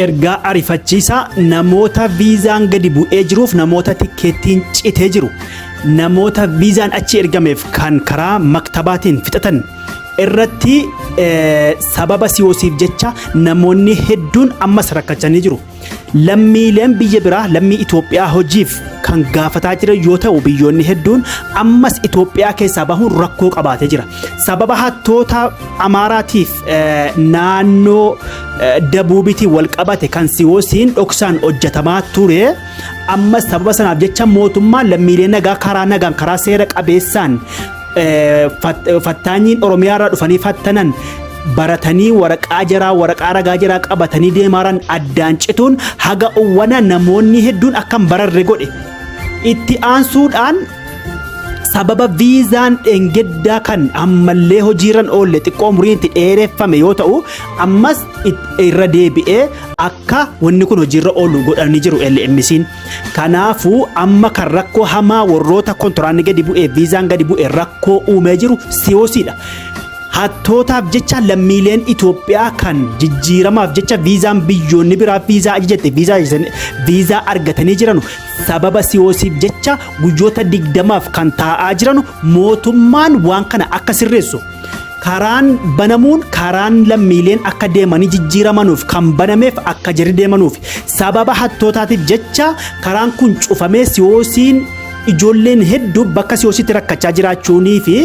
Ergaa ariifachiisaa namoota viizaan gadi bu'ee jiruuf, namoota tikkeettiin citee jiru, namoota viizaan achi ergameef kan karaa maktabaatiin fixatan irratti sababa COCf jecha namoonni hedduun ammas rakkachanii jiru. Lammiileen biyya biraa lammii Itoophiyaa hojiif kan gaafataa jiran yoo ta'u, biyyoonni hedduun ammas Itoophiyaa keessaa bahuun rakkoo qabaatee jira. Sababa hattoota Amaaraatiif naannoo Dabuubitiin wal qabate kan COC'n dhoksaan hojjetamaa ture, ammas sababa sanaaf jecha mootummaan lammiilee nagaa karaa nagaan, karaa seera qabeessaan fattaanyiin Oromiyaa irraa dhufanii fattanan baratanii waraqaa jaraa, waraqaa ragaa jaraa qabatanii deemaaran addaan cituun haga uwwana namoonni hedduun akka hin bararre godhe. Itti aansuudhaan sababa viizaan dhengeddaa kan ammallee hojiirran oolle xiqqoo umriin itti dheereffame yoo ta'u, ammas irra deebi'ee akka wanni kun hojiirra oolu godhanii jiru LMC'n. Kanaafuu amma kan rakkoo hamaa warroota kontiraanni gadi bu'e, viizaan gadi bu'e rakkoo uumee jiru COCdha. Hattootaaf jecha lammiileen Itoophiyaa kan jijjiiramaaf jecha viizaan biyyoonni biraa viizaa ajajatte viizaa argatanii jiranu sababa COCf jecha guyyoota 20f kan taa'aa jiranu, mootummaan waan kana akka sirreessu, karaan banamuun karaan lammiileen akka deemanii jijjiiramanuuf kan banameef akka jarri deemanuuf, sababa hattootaatiif jecha karaan kun cufamee COC'n ijoolleen hedduu bakka COCtti rakkachaa jiraachuunii fi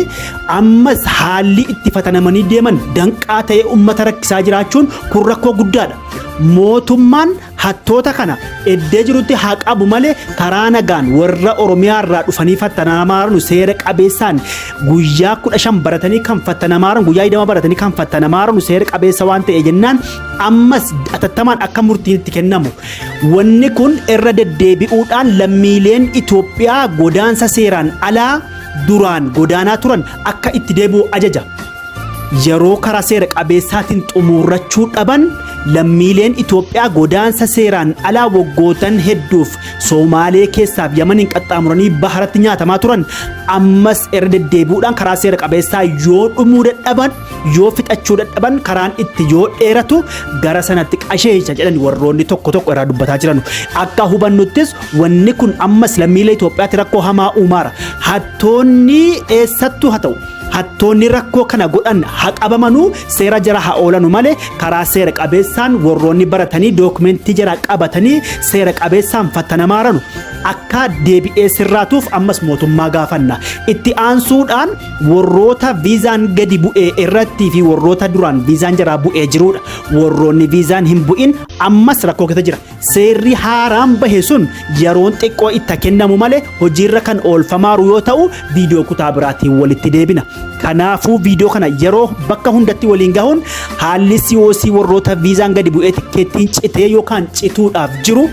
ammas haalli itti fatanamanii deeman danqaa ta'ee uummata rakkisaa jiraachuun kun rakkoo guddaadha. Mootummaan hattoota kana eddee jirutti haa qabu malee, karaa nagaan warra Oromiyaa irraa dhufanii fattanamaaranu seera qabeessaan guyyaa 15 baratanii kan fattanamaaran, guyyaa 20 baratanii kan fattanamaaranu seera qabeessa waan ta'e jennaan ammas atattamaan akka murtiin itti kennamu. Wanni kun irra deddeebi'uudhaan lammiileen Itoophiyaa godaansa seeraan alaa duraan godaanaa turan akka itti deebi'u ajaja. Yeroo karaa seera qabeessaatiin xumurachuu dhaban, lammiileen Itoophiyaa godaansa seeraan alaa waggootan hedduuf Soomaalee keessaaf Yamaniin qaxxaamuranii baharatti nyaatamaa turan ammas irra deddeebi'uudhaan karaa seera qabeessaa yoo dhumuu dadhaban, yoo fixachuu dadhaban, karaan itti yoo dheeratu gara sanatti qasheecha jedhan warroonni tokko tokko irraa dubbataa jiran. Akka hubannuttis wanni kun ammas lammiilee Itoophiyaatti rakkoo hamaa uumaara. Hattoonni eessattuu haa ta'u, hattoonni rakkoo kana godhan haa qabamanuu, seera jara haa oolanu malee, karaa seera qabeessaan warroonni baratanii dookumentii jara qabatanii seera qabeessaan fattanamaaranu akka deebi'ee sirraatuuf ammas mootummaa gaafanna. Itti aansuudhaan warroota viizaan gadi bu'ee irrattii fi warroota duraan viizaan jaraa bu'ee jirudha. Warroonni viizaan hin bu'in ammas rakkoo keessa jira. Seerri haaraan bahe sun yeroon xiqqoo itti kennamu malee hojiirra kan oolfamaaru yoo ta'u, viidiyoo kutaa biraatiin walitti deebina. Kanaafuu viidiyoo kana yeroo bakka hundatti waliin gahuun haalli COC warroota viizaan gadi bu'ee tikkeettiin citee yookaan cituudhaaf jiru,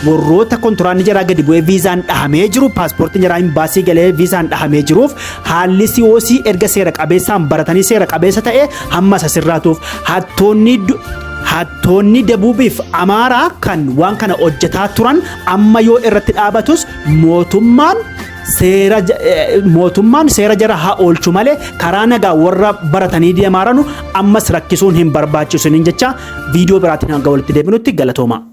warroota kontiraanni jaraa gadi bu'ee viizaan dhahamee jiru, paaspoortiin jaraa imbaasii galee viizaan dhahamee jiruuf, haalli COC erga seera qabeessaan baratanii seera qabeessa ta'e hamma isa sirraatuuf, hattoonni Dabuubiif Amaaraa kan waan kana hojjetaa turan amma yoo irratti dhaabatus, mootummaan seera jara haa oolchu malee, karaa nagaa warra baratanii deemaaranu ammas rakkisuun hin barbaachisu jecha viidiyoo biraatiin hanga walitti deebinutti galatooma.